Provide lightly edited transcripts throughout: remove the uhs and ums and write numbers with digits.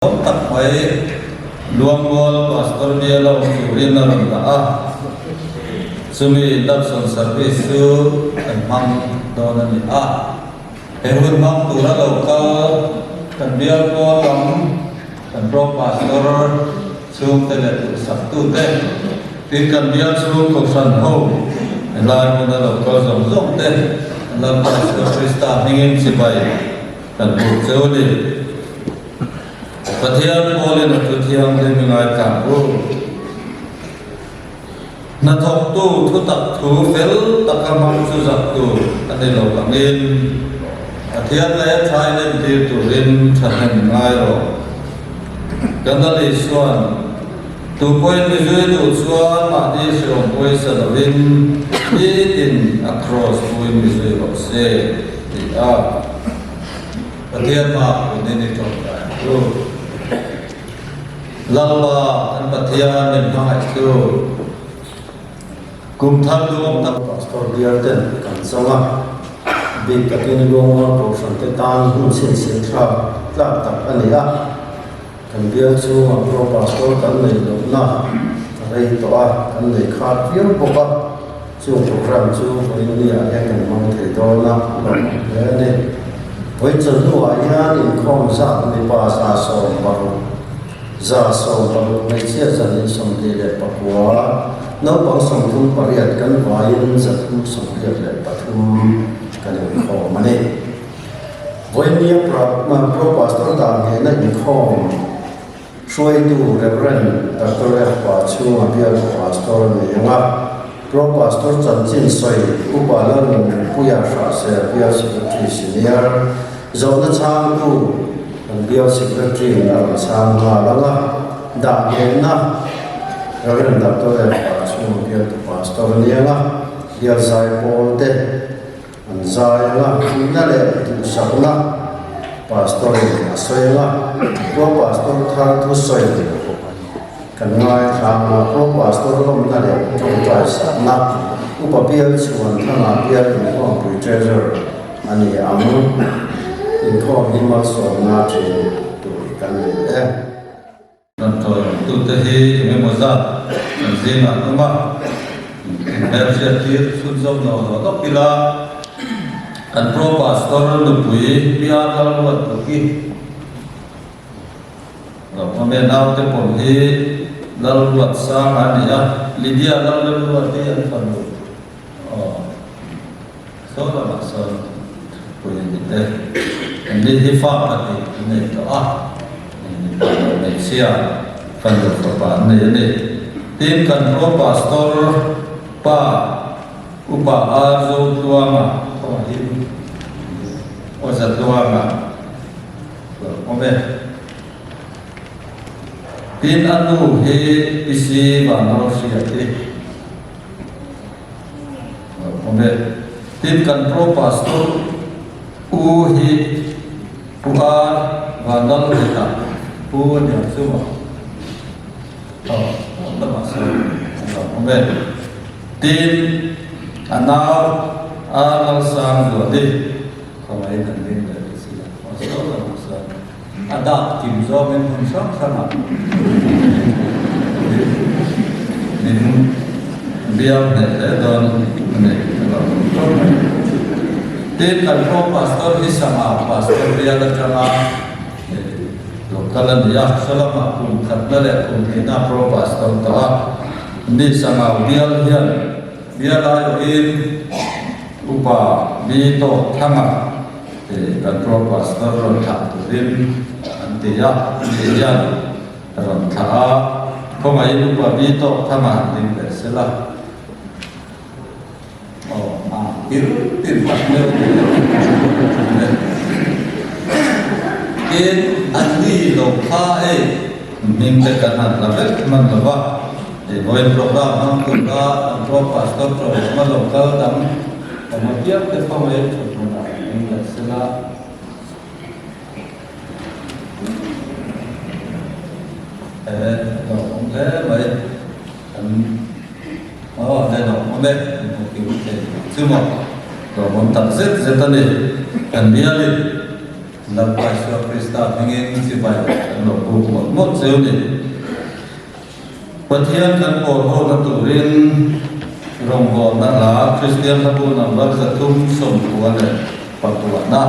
Awm tak mai Luangmual Pastor biala awm turin a rawn dah a, chumi induction service chu kan hmang dawn a ni a. He hun hmang tura lo kal kan bial pawl lam kan Pro Pastor chhungte leh duhsaktute, tin kan bial chhung kohhran ho helai hmuna lo kal zawng zawng te Lal Pastor Krista hmingin chibai kan buk cheu a ni. Pathian pawlin a thu thianghlim i ngaithlang u. Hnathawktu thutak thu fel taka hmang chu zak tur a ni lo angin, Pathian leh thlai lentir turin thahnem ngai rawh. Kan Lal Isua'n, Tu pawhin mi zui duh chuan mahni hreawm pawisa lovin nitin a kraws puin mi zui rawh se, ti a. Pathian hma kunin i tawngtai ang u. Lalpa kan Pathian min hmangaih chu kum thar duang tak. Pastor bial ten kan chang a, bik takin Luangmual Kohhran te tan hun chhinchhin thlak tlak tak a ni a. Kan bial chhungah pro pastor kan neih lohna a rei tawh a, kan nei khat viau bawk a, chung program chu vawiinniah hian kan hmang thei dawn a, lawmawm hle a ni. Vawiin chawhnuah hian inkhawm zat mipa 160, 160 hmeichhia 129, naupang 38 kan vaiin 383 kan inkhawm a ni. Vawinia Pro Pastor dan ngehna inkhawm hruaitu Rev. Doctor F. Pa chhunga bialtu Pastor a ni ang a, Pro Pastor chanchin sawi Upa Lalnunpuia Hrahsel Bial Secretary Senior zawhna chhangtu kan Bial Secretary in a rawn chhang nghal ang a, dah ngehna Rev. Doctor F. Pa chhunga bialtu Pastor a ni ang a, Bial Zaipawl te An zai ang a, thihna leh duhsakna Pastor in a sawi ang a, Pro Pastor thar thusawi kan ngaithla ang a, Pro Pastor lawmna leh tawngtai sakna Upa Bial Chhuan Thanga Bial Inkhawmpui Treasurer a ni ang. Inkhawm hi malsawmna thin tur kan ni e. Kan tawltute hi eng emaw zat kan zingah an awm a, inhmelhriattir chhunzawm lo lo lawk ila, kan Pro Pastor nupui Pia Lalruatpuki lo awm e, naute pawh hi Lalruatsanga a ni a, Lydia Lalremruati an fanu aw saw lamah sawn thupui a ni e, an ni hi fa pahnih an nei tawh a. Mipa leh hmeichhia fanu fapa an nei a ni. Tin, kan pro pastor pa Upa R Zotluanga pawh hi aw Zatluanga lo awm e. Tin, a nu hi Pi Si Vanlalhriati lo awm e. Tin, kan pro pastor U hi Pu Ar Vanlal Heta Pu a niang chu maw? Aw, aw lamah sawn an lo awm e. Tin, a nau Ar Lalsang Zuali khawngaih in an ding leh ta si a. Aw, saw lamah sawn a dak kim zawngin hmun hrang hrangah min biak hneh hle dawn a ni a lo awm tawp mai. Tin, kan Pro Pastor hi Sangau Pastor bial atanga lo kal a ni a, saw lamah kum khatna leh kum hnihna Pro Pastor tawh a ni. Sangau bial hian bial aiawhin Upa Bi Tawk Thanga kan Pro Pastor rawn thlah turin an ti a, ani hian rawn thlah a, khawngaihin Upa Bi Tawk Thanga han ding leh sela. Aw, a tir tir tak meuh ni lo. Tin, an ni lo kha hei hming te kan han la vek hman lo va, hei vawiin program hmang tura an Pro Pastor Tawlawma lo kal dang awm apiang te khawngaih thut hmunah hming leh sela. He lo awm hle mai. An aw le lawmawm e, an hmu kim thei ang chu maw? Lawmawm tak zet zet a ni. Kan bialin Lalpa Isua Krista hmingin chibai kan lo buk mawlh mawlh cheu ni. Pathian kan pawl hawlna turin rawngbawlna hla Kristian Hlabu number 399 na.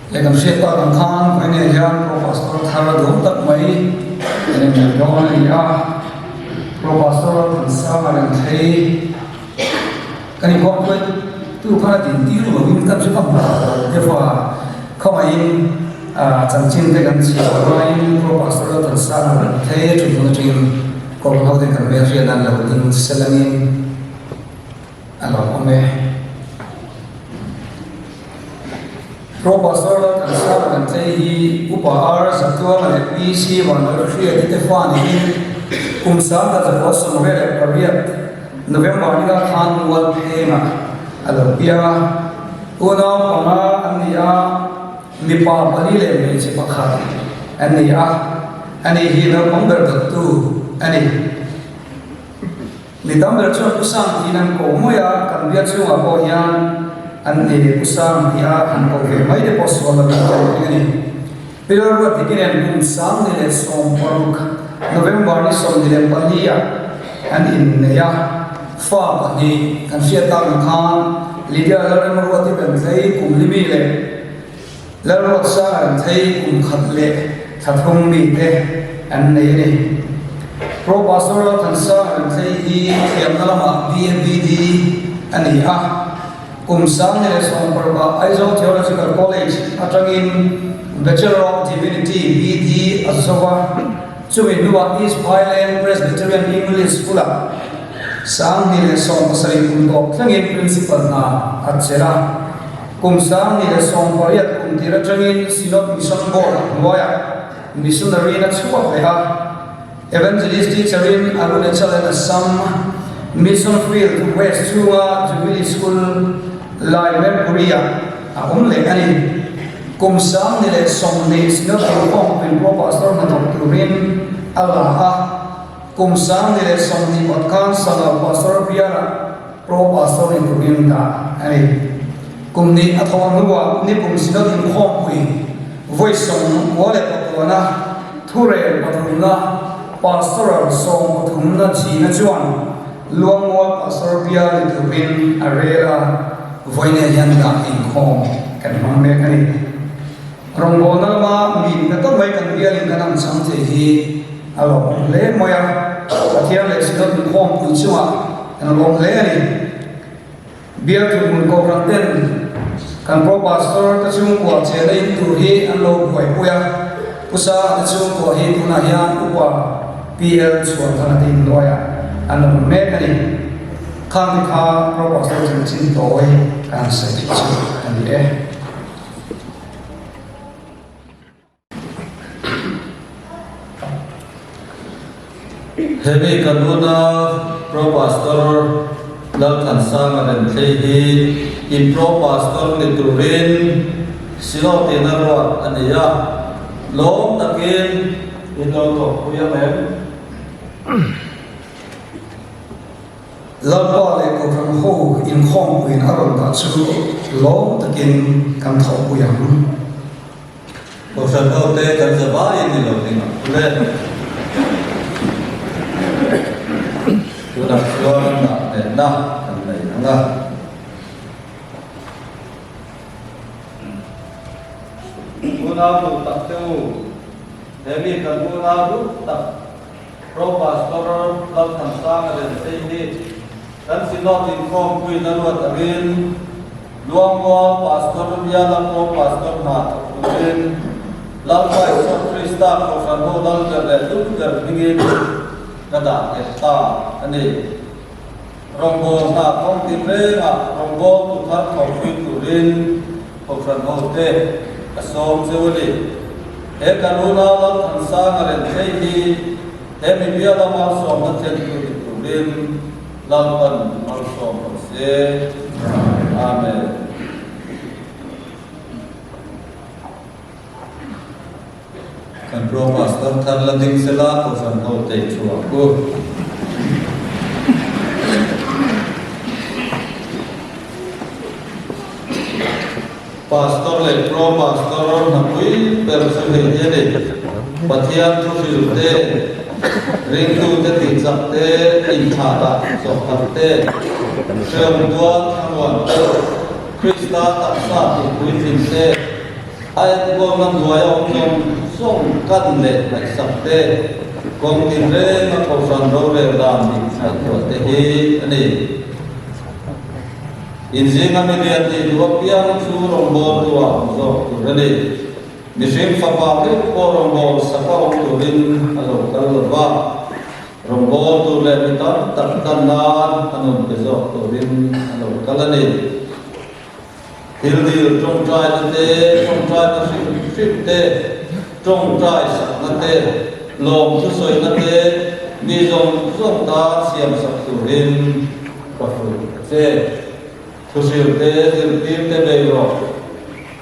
Leh kan hriat tak ang khan vawiin hian Pro Pastor thar a duhawm tak mai an inrem dawn a ni a, Pro Pastor Thansanga reng thlei kan inkhawm pawh tu khan a din tir lovin kan hre vak lo therefore khawngaihin chanchin te kan chhiar ruaiin Pro Pastor Thansanga reng thlei a thut hmun atangin kawng ho te kan hmelhriat an lo ding selangin A lo awm e. Pro Pastor Thansanga kan tlei hi Upa Ar Zatuanga leh PC Vanlalhriati te fa niin kum 1928 November ni kha khan Mualphengah a lo piang a. Unau panga an ni a, mipa pali leh hmeichhe pakhat an ni a, ani hi naupang ber dawttu a ni. Mi tam ber chuan Pu Sang tiin an ko mawi a, kan bial chhungah pawh hian An ni Pu Sang tih a han ko ve mai te pawh sual lo in kan ring a ni. Pi Lalruat Diki nen kum 2016 November ni 24 ah an innei a, fa pahnih kan hriat tak ang khan Lydia Lalremruati Renthei kum limi leh Lalruat Sang Renthei kum khat leh thla thum mi te an nei a ni. Pro Pastor Lalthansang Renthei hi thiamna lamah BABD a ni a. Kum 2017 Aizawl Theological College atangin Bachelor of Divinity, BD, a zo a, chumi hnuah East Highland Presbyterian English School-ah 2017 kum tawp thlengin Principal hna a chelh a. Kum 2018 kum tir atangin Synod Mission Board hnuaiah Missionary-in a chhuak leh a. Evangelist teacher-in Arunachal and Assam Mission Field West chhunga Jubilee School lai Mercury-ah a awm leh a ni. Kum 2020 Synod Inkhawm Puipuo Pastor hnathawk turin a la a, kum 2024 khan Sanau Pastor bialah Pro Pastor ni turin dah a ni. Kum hnih a thawh hnuah nikum Synod Inkhawmpui vawi 99-a thurel pathumna Pastoral sawm pathumna china chuan Luangmual Pastor bial ni turin a rel a, vawiinah hian dah inkhawm kan hmang mek a ni. Rawngbawlna lama min pe tawp mai kan bialin kan ang chang thei hi a lawmawm hle mai a, Pathian leh Synod inkhawmpui chungah kan lawm hle a ni. Bial thuhmun kohhran ten kan Pro Pastor te chhungkua chhehna in tur hi an lo buaipui a, Pu Sanga te chhungkua hi tunah hian Upa PL Chhuanthanga te inhnuaiah an awm mek a ni. Khang te kha Pro Pastor chanchin tawi kan han sawi theih chu a ni e. Hemi kan una Pro Pastor Lalthansanga Renthlei hi in Pro Pastor ni turin Silo tina ruat a ni a, lawm takin in lo thawkpui ang em? Lalpa leh Kohhran ho inkhawmpuiin a rawn dah chu lawm takin kan thawhpui ang. Kohhran ho te kan za vaiin ni lo ding ang le. Tunah chuan dah hnehna kan nei ang a. Unau duh tak te u, he mi kan unau duh tak Pro Pastor Lalthansanga Renthlei hi kan Synod inkhawmpuiin a ruat angin Luangmual Pastor biala Pro Pastor hna thawk turin Lalpa Isua Krista Kohhran ho lal ber leh lum ber hmingin ka dah nghet ta a ni. Rawngbâwl hna kawng tinrêngah rawngbâwl tu thar thawhpui turin Kohhran hote ka sâwm cheu a ni. He kan unau Lalthansanga Renthlei hi he mi biala malsâwmna thlentu ni turin Lalpan malsâwm rawh se. Amen. Kan Pro Pastor thar la ding sela Kohhran ho tei chhuak u. Pastor leh Pro Pastor hnapui ber chu hei hi a ni. Pathian thu hril te, ringtute tihchak te, inthahdah chawhkhat te, hreawm tual thlamuan te, Krista taksa tihpuitlin te, A enkawlna hnuaia awm zawng zawng kan leh ngaihsak te, kawng tinrenga kohhran rorel dan dik ngaihtuah te hi a ni. Inzinga mi lian tih duh apiang chu rawngbawltu ah awm zawk tur a ni. Mihring fapa meuh pawh rawngbâwl saka awm turin a lo kal lo va, rawngbâwl tur leh mi tam tak tan nan a nun pe zawk turin a lo kal a ni. Thil dil tawngtaina te, tawngtaina hrim hrim te, tawngtai sakna te, lawm thusawina te mi zawng zawng tan siam sak turin ka fuih a che. Thuhril te, zirtir te bei rawh.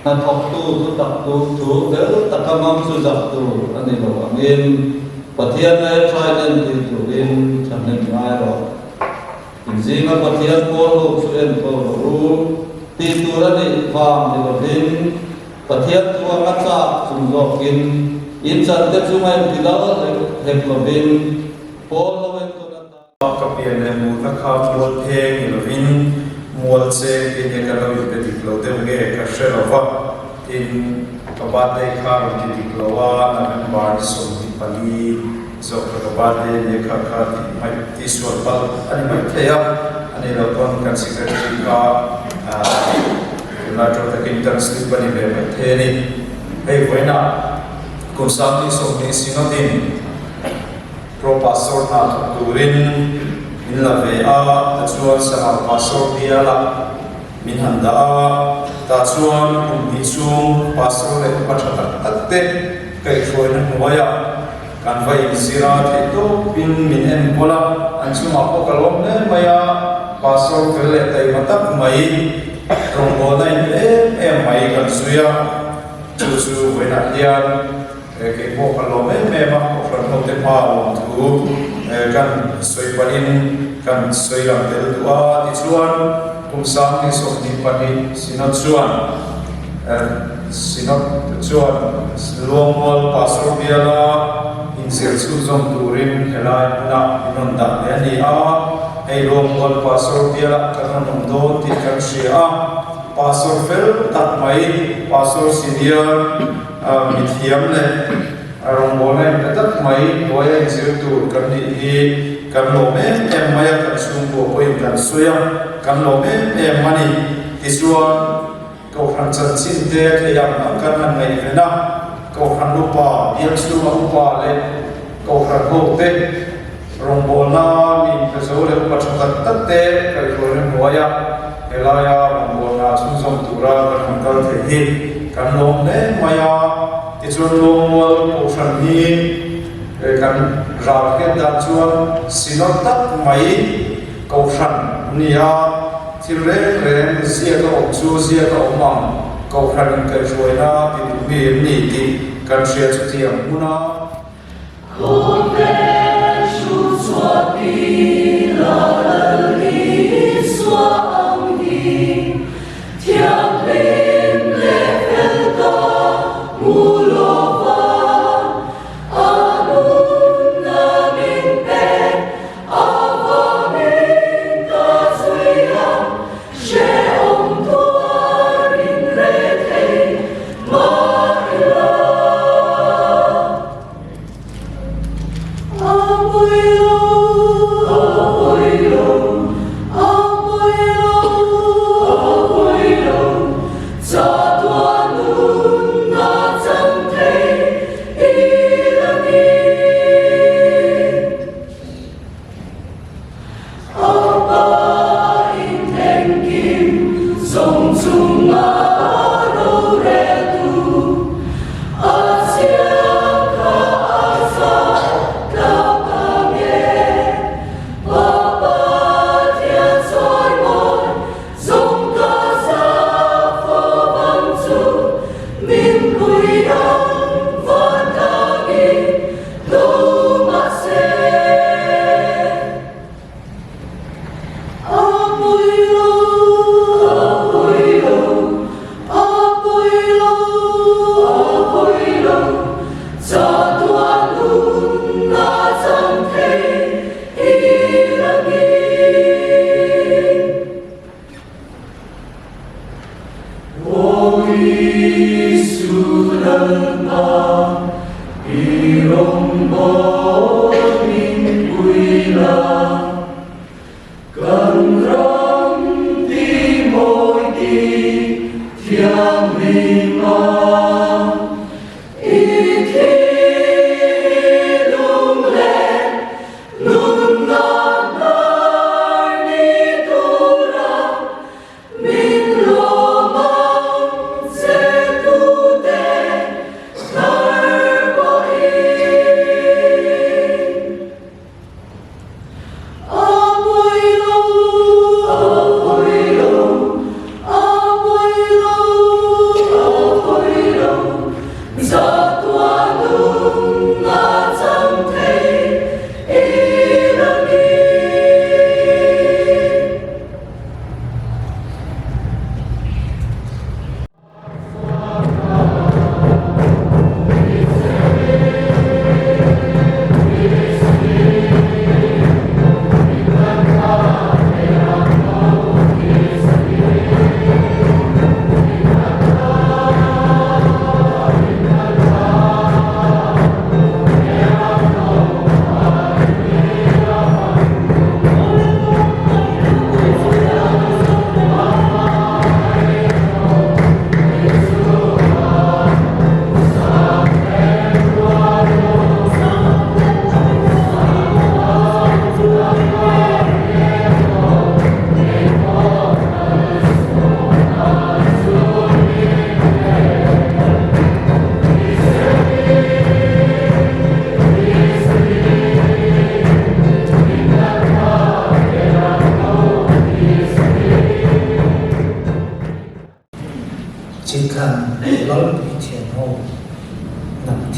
Hnathawktu thutaktu thu fel taka hmang chu zak tur a ni lo angin Pathian leh Thainen tih turin thahnem ngai rawh. Inzinga Pathian pawl ho chu enkawl rawh u. Tih tur a nih vang ni lovin Pathian thu anga chak chung zawkin in chante chunga inti lo hlek lovin Paul ho enkawn atan Ka pian leh mutna kha mual pheng ni lovin mual cheng tih nge ka lo inpe dik lo deuh nge ka hre lo va, tin ka birthday kha rawn ti dik lo a, November ni 24 zawk kha ka birthday nia kha kha tih mai tihsual palh a ni maithei a, a nih loh pawn kan secretary kha tunlai tawh takin kan slip a ni ve maithei a ni. Hei vawiinah kum 20 Synod-in Pro Pastor hna thawk turin min la ve a, tichuan Sangau Pastor bialah min han dah a, tah chuan kum hnih chhung Pastor leh upa tha tak tak te kaihhruaina hnuaiah kan va inzir a, theihtawpin min enkawl a, an chungah pawh ka lawm hle mai a, Pastor fel leh taima tak mai, rawngbawlna in em em mai kan zui a, chu chu vawiinah hian Kei pawh ka lawm em em a, Kohhran hote hma lawm thu kan sawi pahin kan sawi lang tel duh a, tichuan kum 2022 Synod chuan Synod chuan Luangmual Pastor biala inzir chhunzawm turin helai hmunah min rawn dah leh a ni a, hei Luangmual Pastor bialah kan rawn awm dawn tih kan hria a, Pastor fel tak mai Pastor Senior Mithiam leh rawngbawlna inpe tak mai hnuaia inzir tur kan nih hi kan lawm em em mai a, kan chhungkua pawhin kan sawi a, kan lawm em em a ni. Tichuan, Kohhran chanchin te thei ang ang kan han ngaihven a, Kohhran upa, bial chhunga upa leh Kohhran hote rawngbawlna mi inpe zo leh upa tha tak tak te kaihhruaina hnuaia helaia rawngbawlna chhunzawm tura kan han kal thei hi kan lawm hle mai a. Tichuan Luangmual Kohhran hi kan ral hian dan chuan Synod tak mai Kohhran ni a, thil reng reng ziak a awm chu ziak a awm ang, Kohhran inkaihhruaina ti duh mi em ni tih kan hria chutiang hmuna.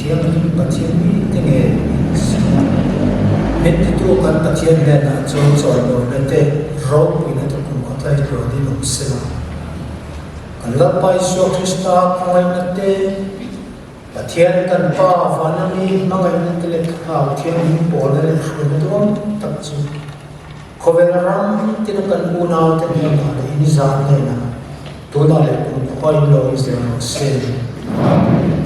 Thianghlim Pathian mite nge in si a? Min titu kan Pathian hnenah chuan chawimawina te, ropuina te kum khaw tlai tluanin awm sela. Kan Lalpa Isua Krista khawngaihna te, Pathian kan Pa vana mi hmangaihna te leh Thlarau Thianghlim pawlna leh hruaina duang tak chu khawvel ram tina kan unaute hnenah leh inzan hnenah tunah leh kumkhua in lo awm zel rawh se. Amen.